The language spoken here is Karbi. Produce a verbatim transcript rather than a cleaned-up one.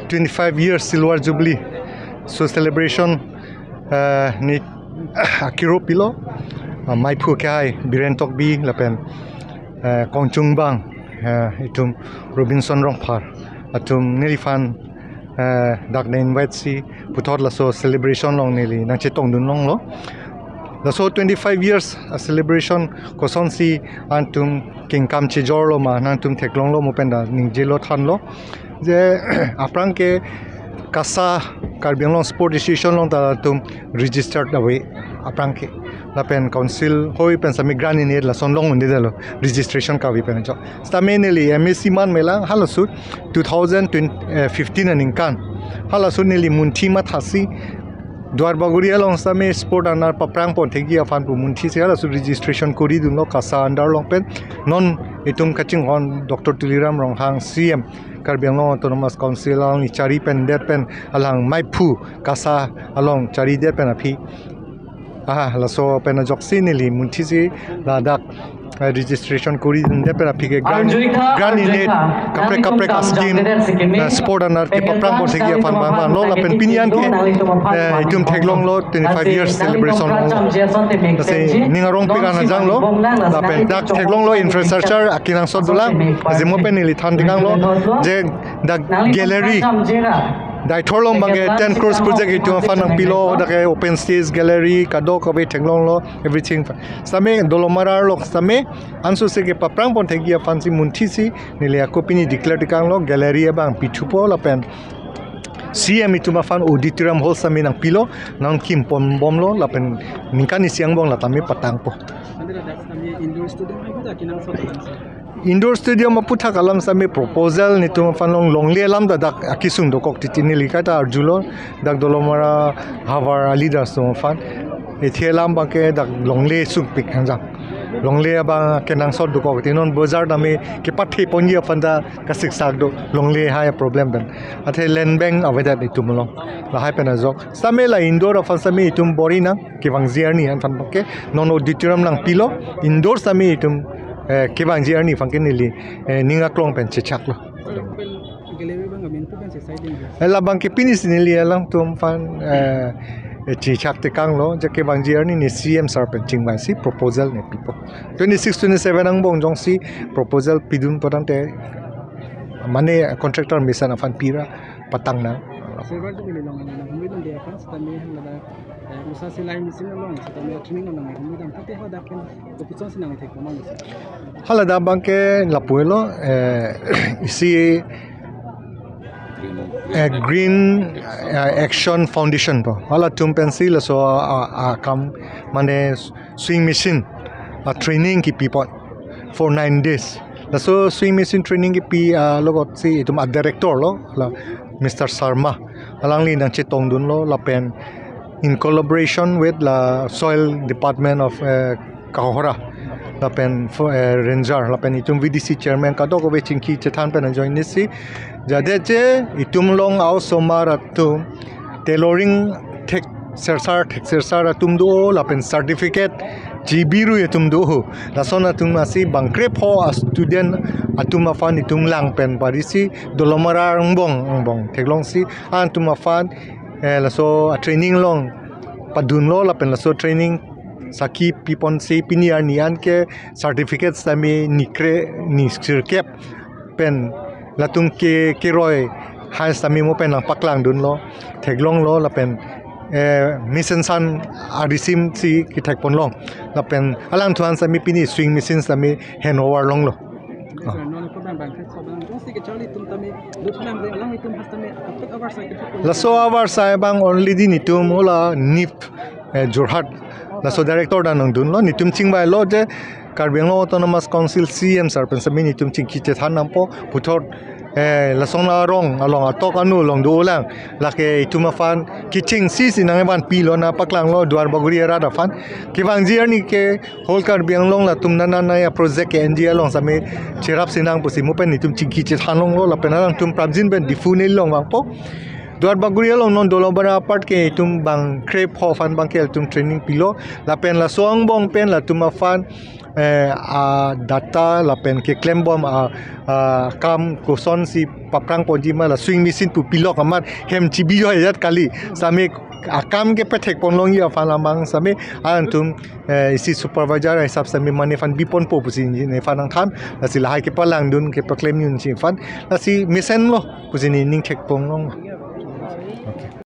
twenty-five years Silver Jubilee. So celebration, eh, ni akiro pilo, ah, maiphu kehai Biren Tokbi lapen, eh, kongchungbang, eh, itum Robinson Rongphar atum neliphan, eh, dak ne invite si puthot laso celebration along neli nangchetongdun longlo. Laso twenty-five years a celebration kosonsi nangtum kengkam chejorlo ma, nangtum theklonglo mo pen ta ningjelo thanlo. Je aphrang ke KASA, Karbi Anglong Sport Association along ta latum registered ave aphrang ke. Lapen council hoi pen sami grant in aid lason long un-edetlo, registration kave pen jo. Sitame neli M A C man melang halaso two thousand fifteen aningkan. Halaso neli munthi mathasi Duarbagori along sitame sport anar paphrang pon thekji aphan pu munthisi halaso registration koridunlo KASA under along pen. Non itum kachinghon Doctor Tuliram Ronghang C M Karbi Anglong Autonomous Council alangli chari pen det pen alang maiphu KASA along chari det pen aphi. Aha, laso pen ajoksi neli munthisi ladak, eh, registration koridunde pen aphi ke grant, grant in aid kaprek kaprek a scheme, eh, sport anar kepaphrang pon thekji aphan bang bang lo lapen pini an ke, eh, itum theklonglo twenty-five years celebration longlo. Lasi ning arongpik an ajanglo lapen dak theklonglo infrastructure akenangsot dolang. Lasi mo pen neli than tekanglo je dak gallery Deithor along abang ke ten crores project itum aphan nangpilo, dak ke open stage, gallery, kadokave theklonglo, everything. Sitame Dolamara along sitame ansose kepaphrang pon thekji aphansi munthisi neli ako pini declare tekanglo, gallery abang pithupo lapen C M itum aphan auditorium hall sitame nangpilo, nangkim ponbomlo lapen ningkan isi angbong la tame patangpo. Ante ladak sitame indoor stadium hai ko dak kenangsot dolang sir? Indoor stadium aputhak alam sitame proposal netum aphan long longle alam ta dak akesung dokok titi neli kaita arjulo, dak Dolamara havar a-leaders atum aphan. Ethi alam abang ke dak longle sungpik hangjang. Longle abang kenangsot dokok titi non bojar tame kepathe ponji aphan ta kasiksak do longle hai problem pen. Athe land bank avedet itum along. Lahai pen ajok. Sitame la indoor aphan sitame itum bor-i nang kevangji arni aphan ke non auditorium nangpilo, indoor sitame itum, eh, kevangji arni aphan ke neli, eh, ning aklong pen chechaklo. Sir, pen gallery abang amen pu pen se side ding. Eh, labang ke pini si neli alangtum aphan, eh, eh, chechak tekanglo, je kevangji arni ne C M sir pen chingvaisi proposal ne pipo. Twenty-six, twenty-seven angbong jongsi proposal pidun potangte mane contractor mesen aphan pira patang nang. Silver Jubilee along nanghumri dunde aphan sitame hala, eh, usa silai machine along sitame training along nanghumri dam pute hadak pen kopuson si nangthek pamang sir? Hala dak abang ke lapu-elo, eh, isi, eh, Green, eh, Action Foundation po. Halatum pensi laso a, a, akam mane sewing machine a training kipipon for nine days. Laso sewing machine training kipi, ah, logot si itum a director lo, la Mister Sharma. Alangli nangchetongdunlo lapen in collaboration with la Soil Department of, eh, Kohora lapen fo-, eh, Ranger lapen itum V D C chairman kadokave chingki chethan pen ajoine si jade che itum along a-osomar atum tailoring thek sersar thek sersar atum do lapen certificate G B ru atum do. Lason atum asi bang krepho a student atum aphan itum lang pen parisi Dolamara angbong angbong theklongsi atum aphan, eh, laso a training along padunlo lapen laso training sakhi piponsi pini arni an ke certificate sitame ni kre ni sirkep pen latum ke keroi hai sitame mo pen nangpaklangdunlo, theklonglo lapen, eh, mesen san arisim si kethekponlong lapen alangthu an sitame pini sewing machine sitame handover longlo. Sir, non ko bang bang kre so bang jongsi kecharli atum tame lut lam de alanglitum ha sitame apot avarsai kethek. Laso avarsai abang already netum hala nip, eh, Jorhat laso director ta nangdunlo, netum chingvailo je Karbi Anglong Autonomous Council C M sir pen sitame netum chingki chethan nangpo puthot, eh, lason arong along atok anu along dolang lake itum aphan kechengsi si nangvanpilo, nangpaklanglo Duarbagori arat aphan. Kevangji arni ke whole Karbi Anglong latum nana naya project ke N G along sitame cherapsi nang pusi mo pen netum chingki chethanlonglo lapen alangtum prapjin pen Diphu nelilong vangpo. Duarbagori along non Dolamara apart ke itum bang krepho aphan abang ke itum training pilo lapen laso angbong pen latum aphan, eh, a data lapen keklembom a, a kam kosonsi paprang ponji ma la sewing machine pu pilok amat hem chibi jo ajat kali. Sami akam ke pethek pon longji aphan amang sami alanglitum, eh, isi supervisor hisap sami mane aphan bi ponpo pusi nephan nangthan. Lasi lahai kepalangdun kepaklem unji aphan. Lasi mesenlo pusi ne ning thek pon long.